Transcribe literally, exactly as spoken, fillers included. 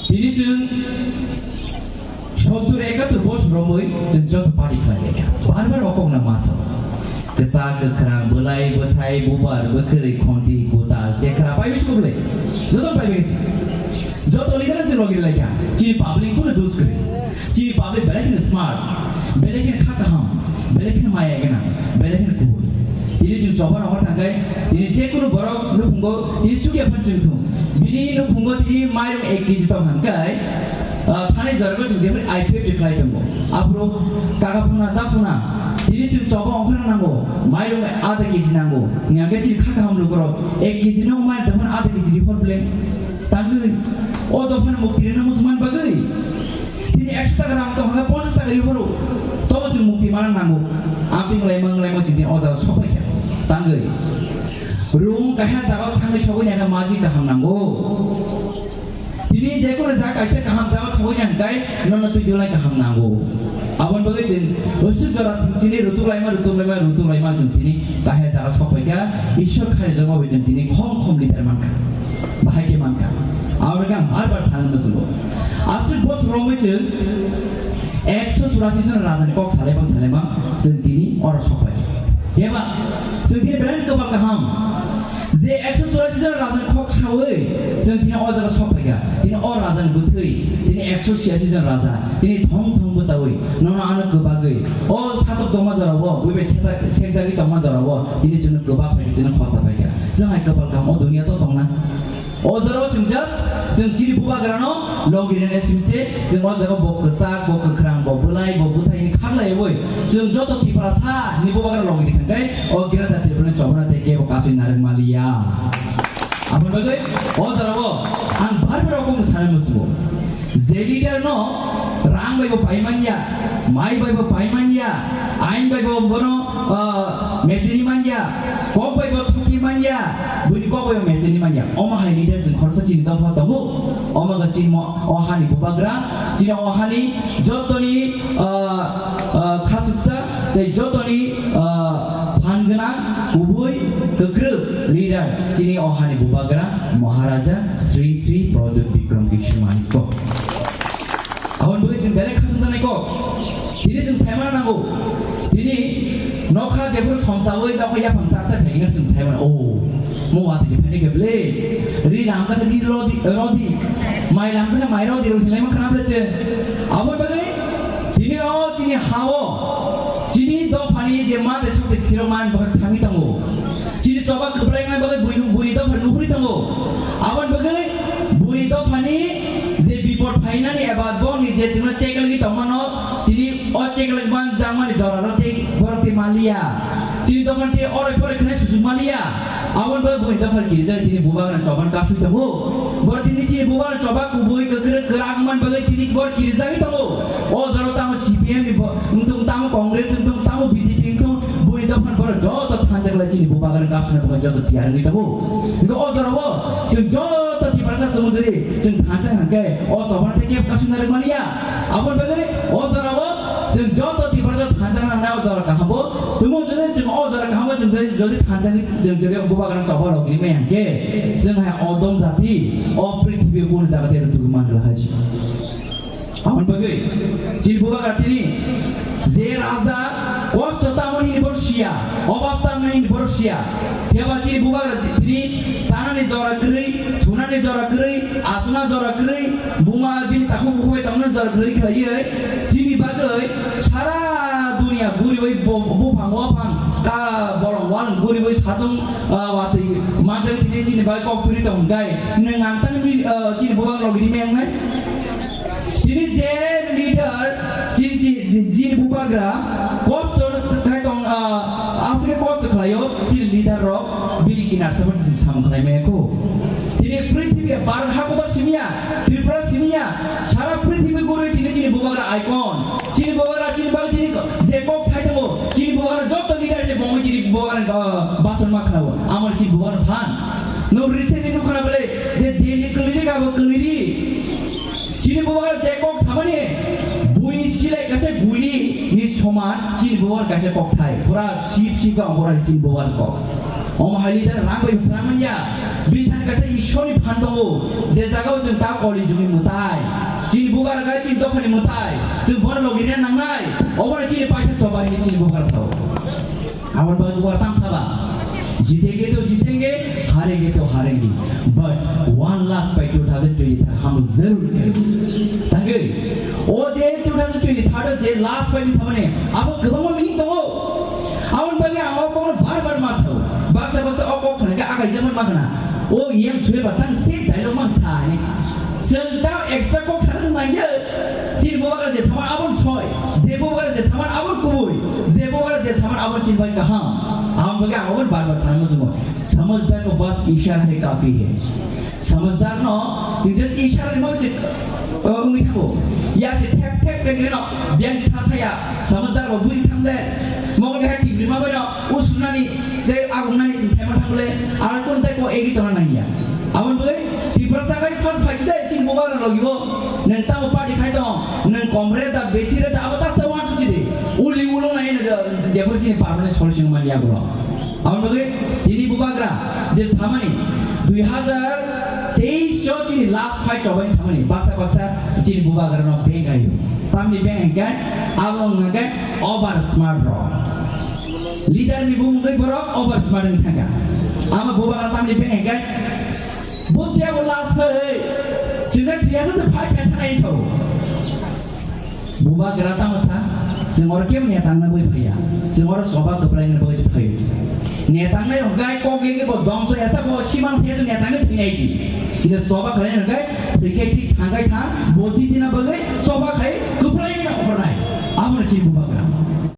Tini chwng sottur ekatur bosor romwi chwng joto party khlai lai kha. Bar bar o kokno ma sao. Kwchak, kwkhrang, bwlai, bwthai, bubar, bwkhwrwi, khonti, kwtal, chekra, pai bisi kwrwi. Joto pai bisi. Joto leader chwng logi lai kha. Chini public kunu dus kwrwi. Chini public belai kheno smart. Belai kheno kha kaham. Belai kheno maya gwnang. Belai kheno kubui. Tini chwng choba rohor thangkhai. Tini je kunu borok nukhungo tini chukya phan chwng thung. Bini nukhungo tini mairung ek kg tong hangkhai. Ah, thani jorgo chwng jemon I P F T khlai tongo. Aphuru kaka phuna da phuna. Tini chwng choba ongkhorna nango. Mairung ada kg nango. Hingkhe chini kha kaham lukurok ek kg no mai da phuna ada kg di hor bwle. Tangwi. O dophano mukti rina muchungmani bagwi. Tini ekso taka rang tong hangkhe ponchas taka ri phuru. Tobo chwng mukti mana nango. Amtwi wnglaima wnglaima chwng tini o jaga sokphaikha. Tangwi. Rung kaisa jagao thangwi sogwi naikha maji kaham nango. Tini je kono jaga kaisa kaham jaga thangwi nang kai nono twi dulai kaham nango. Aboni bagwi chwng usuk jora chini rutuk laima, rutuk laima, rutuk laima chwng tini kahya jaga sokphaikha, Ishwar khai joma bai chwng tini khom khom leader mankha. Bahai khe mankha. Aboni khe ang bar bar sana muchungo. Aswk bosor romwi chwng ekso churasi jon rajani kok salaibang salaibang chwng tini oro sokphaikha. Keba chwng tini belai kwbang kaham. Je ekso churasi jon rajani kok sawi, chwng tini o jaga sokphaikha. Tini o rajani bwthwi, tini ekso chiyasi jon raja, tini thong thong bwchawi, nono ano kwbagwi. O satok tongma jorao, buibai sekjagwi tongma jorao, tini chwngno kwbak phaikha, chwngno khosa phaikha. Chwng hai kwpal kaham o duniya to tongna. O jorao chwng just, chwng chini bubagrano logi rene simse, chwng o jaga bo kwchak, bo kwkhrang, bo bwlai, bo bwthai hini khaklaiwi, chwng joto Tiprasa ni bubagra logi di khankai, o Greater Tripura ni chobana tei kebo kasui narwk maliya. Aboni bagwi o jorao ang bar bar rokong sana musugo. Je leader no rang bai bo pai manya, mai bai bo pai manya, ain bai bo bono, ah, meseni manya, kok bai bo thuki manya, buini kok bai bo meseni manya. Omo hai leader chwng khoroksa chini dopha tongo. Omo ga chini mo-, o hani bubagra, chini o hani jotoni, ah, ah, khasuksa tei jotoni, ah, phan gwnang, kubui, kwkrwk leader chini o hani bubagra Maharaja Sri Sri Pradyot Bikram Kishore Manik kok. Aboni bagwi chwng belai khatung janai kok. Tini chwng saimano nango. Tini nokha jephuru somsawi nokha yaphang sak sak phaikhe chwng saimano. Oh, mo watwi se phaini khe ble. Ri lamjak ri rodi, rodi. Mai lamjak mai rodi, rodi hinlaima khna ble chwng. Aboni bagwi tini o chini hao, chini dophani je ma de sokte phirok man bwkha thangwi tongo. Chini choba kwplai wngnai bagwi bui, bui dopha nuhuri tongo. Aboni bagwi bui dophani je bipod phainani eba bongni je chwngno chekelgwi tongmano, tini o chekelgwi man jakmani joraro tei borok tei manliya. Chini dophani tei oroi poroi khwnai suchuk manliya. Aboni bagwi bui dophani kirijak tini bubagrano choban kasui tongo. Borok tini chini bubagrano choba kubui kwkrwk kwrak man bagwi tini borok kirijagwi tongo. O jorao tamo C P M ni bo-, wngthung, tamo Congress wngthung, tamo B J P wngthung, bui dophani borok joto thansa khlai chini bubagrano kasuna bagwi joto tiyar wngwi tongo. Hingkhe o jorao chwng joto Tiprasa tongo jodi chwng thansa hwnkhe o chobano tei kebo kasuna rwk maliya. Aboni bagwi o jorao chwng joto Tiprasa thansa nangnai o jora kaham bo. Tamo jodi chwng o jora kaham bo chwng jodi, jodi thansa wngwi chwng jodi bubagrano choba rok rimai hwnkhe chwng hai odom jati o prithibi kunu jaga tei rwtugwi manrwlai hai se. Aboni bagwi chini bubagra tini je raja kosto tamo hini borok siya, obab tamo hini borok siya. Phiya ba chini bubagra tini chanani jora kwrwi, thunani jora kwrwi, asuna jora kwrwi, buma bini takhuk bukhuk bai tongmani jora kwrwi khlaiwi chini bagwi sara duniya guriwi bo-, buphang waphang ka bolong walong guriwi satung, ah, watwi manjak tini chini bagwi kok kwrwi tong hwnkhe nwng ang tang bi, ah, chini bubagra logi rimai wngnai. Tini je leader, chini, chini, chini, chini bubagra kosto khai tong, ah, aswk kosto khlaio, chini leader rok bini kinar samani chini samung khlai maya kho. Tini prithibi Bharat hakobar simiya, Tripura simiya, sara prithibi gurui tini chini bubagra icon. Chini bubagra chini bagwi tini je kok sai tongo, chini bubagra joto leader je bongwi tini bubagra, ah, bason ma khlaio. Amoni chini bubagra phan. Nwng recently nukha na bole je Delhi kwlwiri kabo kwlwiri. Chini bubagra je kok samani, buini silai kaisa guli ni soman chini bubagra kaisa kokthai. Pura sip sip ka ongkora chini bubagra kok. Omo hai leader rang bai bwswng manya. Bini thani kaisa Ishorni phan tongo. Je jagao chwng ta Kali jugni mwtai. Chini bubagra chini dophani mwtai. Chwng bono logi rina nangnai. Obono chini paithak choba hinwi chini bubagra sao. Aboni bagwi bubagra tang saba. Jitenge to jitenge, harenge to harenge. But one last fight two thousand twenty-three hum log zarur karenge. Tangwi. O je two thousand twenty-three o je last fight ni samani, abo kwbangma meaning tongo. Aboni bagwi ang o kokno bar bar ma sao. Baksa baksa o kok khna khe akai jemon ma khna. O yang sui ba tang se dialogue man sa ni. Chwng ta extra kok sana nang ya. Chini bubagra je sama abon soi. Je bubagra je sama abon kubui. Je bubagra je sama abon chin bai kaham. Aboni bagwi ang o bar bar sana mo. Samajhdar ko bas ishara hai kafi hai. Samajhdar no, chwng just ishara ni mangsi, uh, wngwi thango. Ya se thep thep khe no, biyang tha tha ya, samajhdar bo buji thang le. Mokol khe tibri ma bai no, usunani, tei agungnani chwng saima thang le, ar kun tei ko egi tongna nang ya. Aboni bagwi, Tiprasa khai pas phai tei chini bubagra logi bo, nwng tamo party khai tong, nwng komre da, besi re da, abo ta sa wan suchi de. Uli ulung na ina jebon chini permanent solution man ya gulo. Aboni bagwi tini bubagra je samani dui hazar teis o chini last fight chobai samani baksa baksa chini bubagra no beng ayo. Tamni beng hingke abo hingke over smart rok. Leader ni bumung tei borok over smart wng thangka. Ama bubagra tamni beng hingke buti abo last fight chini thiyasa se fight khe thanai sao. Bubagra tamo sa, chwng oro kebo netangnai bui phaiya, chwng oro choba kwplaina bagwi se phaio. Netangnai rok gai kok ege bo dongso esa bo siman phaiya chwng netangnai thwinai si. Kisa choba khlaina rok gai thwikai thwi thangkai thang bo jitina bagwi choba khai kwplaina okhornai. Abono chini bubagra.